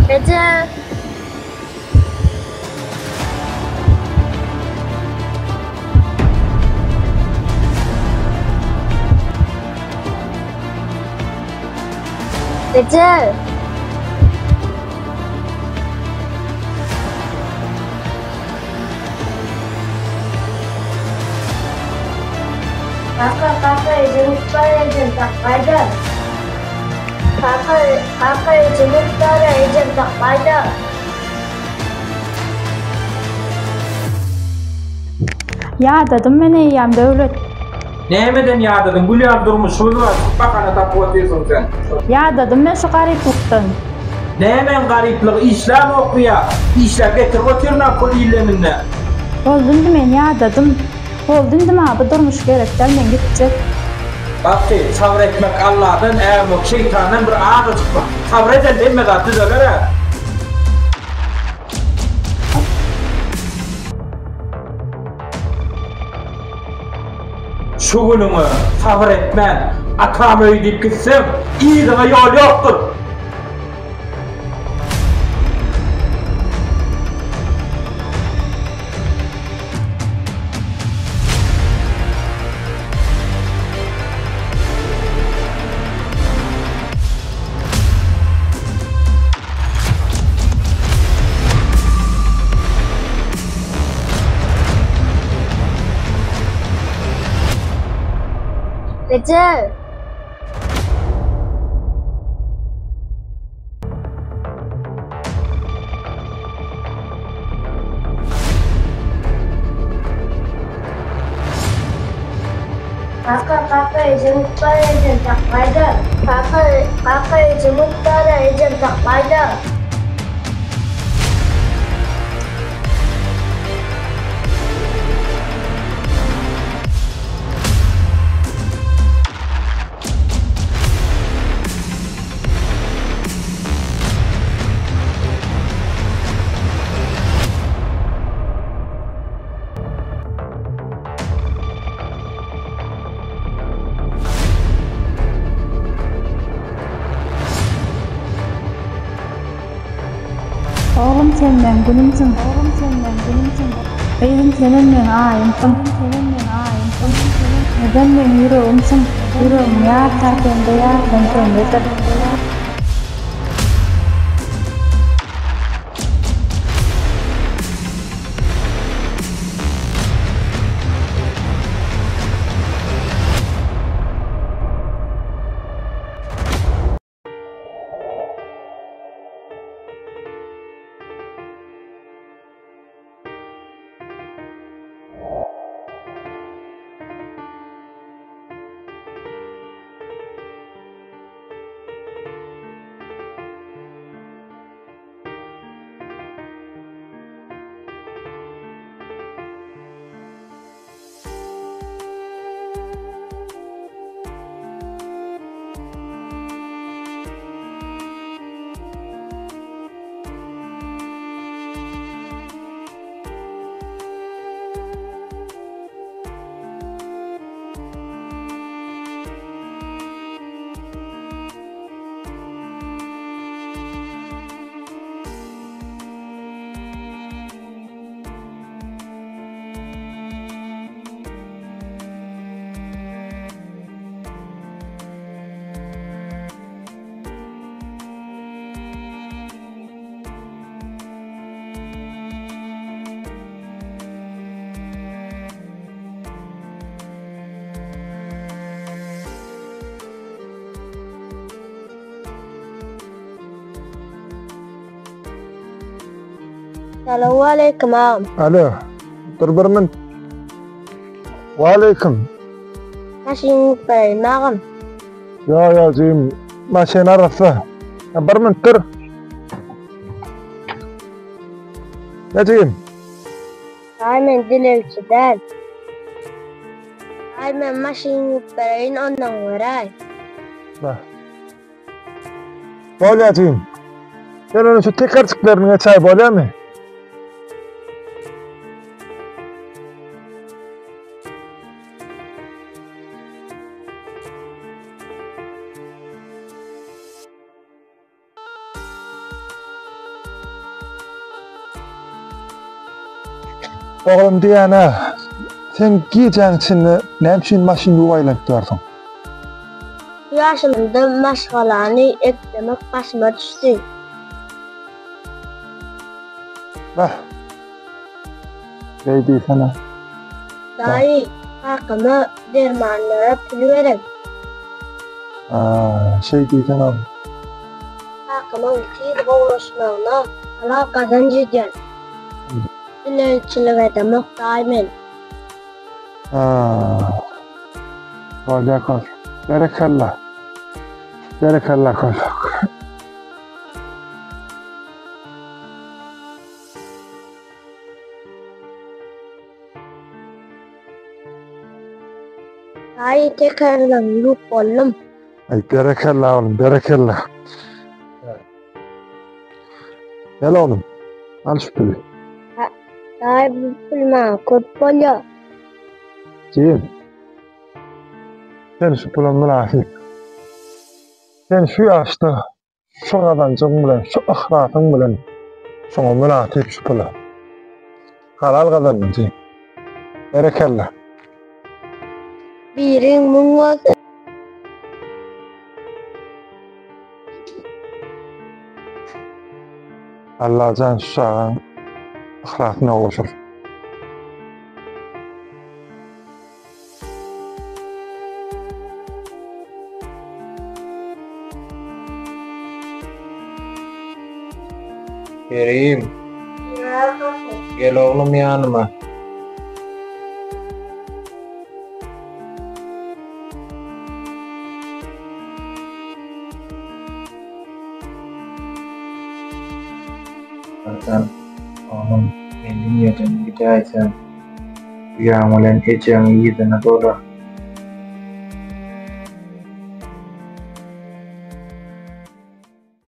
Eje! Eje! Kaka, kaka, ejem bar, ejem tapmaýda. Kaka, kaka, ejem bar, ejem tapmaýda. Ýadadym men eýýäm Döwlet. Nämeden ýadadyň gül ýaly durmuşymyz bar şu bahana tapyp otyrsyň sen. Ýadadym men şu garyplykdan. Nämäň garyplygy işlämokmy ýa? Işläp getirip otyryn-a pul illeninde. Boldy indi men ýadadym. Boldy indi maňa bu durmuş gerek däl men gitjek. Bagty, sabyr etmek Alladan, äwmek şeýtandan bir azajyk bir sabyr edeli hemme zat düzeler-ä. Şu günüňe sabyr etmän, atam öýi diýip gitseň, yzyňa ýol ýokdur. Eje! Kaka, kaka, ejem bar, ejem tapmaýda. Kaka, kaka, ejem bar, ejem tapmaýda. Oglum sen meň günümsiň, oglum sen meň günümsiň. Gyzym senem meň aýymsyň, senem meň aýymsyň. Neden meň ýüregimsiň, ýüregimiň ýarysy sende, ýarysam sendedir. Salowaleýkim agam. Alo. Dur bir min. Waleýkim. Maşyn ýuwup bereýinmi agam? Ýa ýa jigim, maşyn arassa. Bir minut dur. Ne jigim? Aý men dilegçi däl. Aý men maşyn ýuwup bereýin ondan göräý. Bah. Bolýar jigim. Sen ony şu tekerçiklerini geçäý bolýarmy? Oglum diýýän-ä, sen gijäň içinde näme üçin maşyn ýuwup aýlanyp ýörsüň? Bu ýaşymda maşgalany eklemek başyma düşdi. Bah. Beý diýsene. Daýy, kakama dermanlara pul gerek. Ha, şeý diýsene oglum. Kakamyň tiz gowulaşmagyna halal gazanç edýän. Dilegçilik edemok daýy men. Ha. Bolýar kol. Berekella. Berekella kol. Daýy tekerleň ýuwup boldum. Aý berekella oglum, berekella. Gel oglum, al şu puly. Daýy bu pul maňa köp bolýar. Jigim, sen şu pula mynasyp. Sen şu ýaşda Şu gazanjyň bilen, şu yhlasyň bilen şoňa mynasyp şu pula. Halal gazandyň jigim. Berekella. Biriň müň bolsun. Allajan şu çagaň yhlasyna goşul. Kerim. Gel oglum ýanyma. Hasan, oglum, men dünýeden gidäýsem, uýaň bilen ejeň yzyna dolan.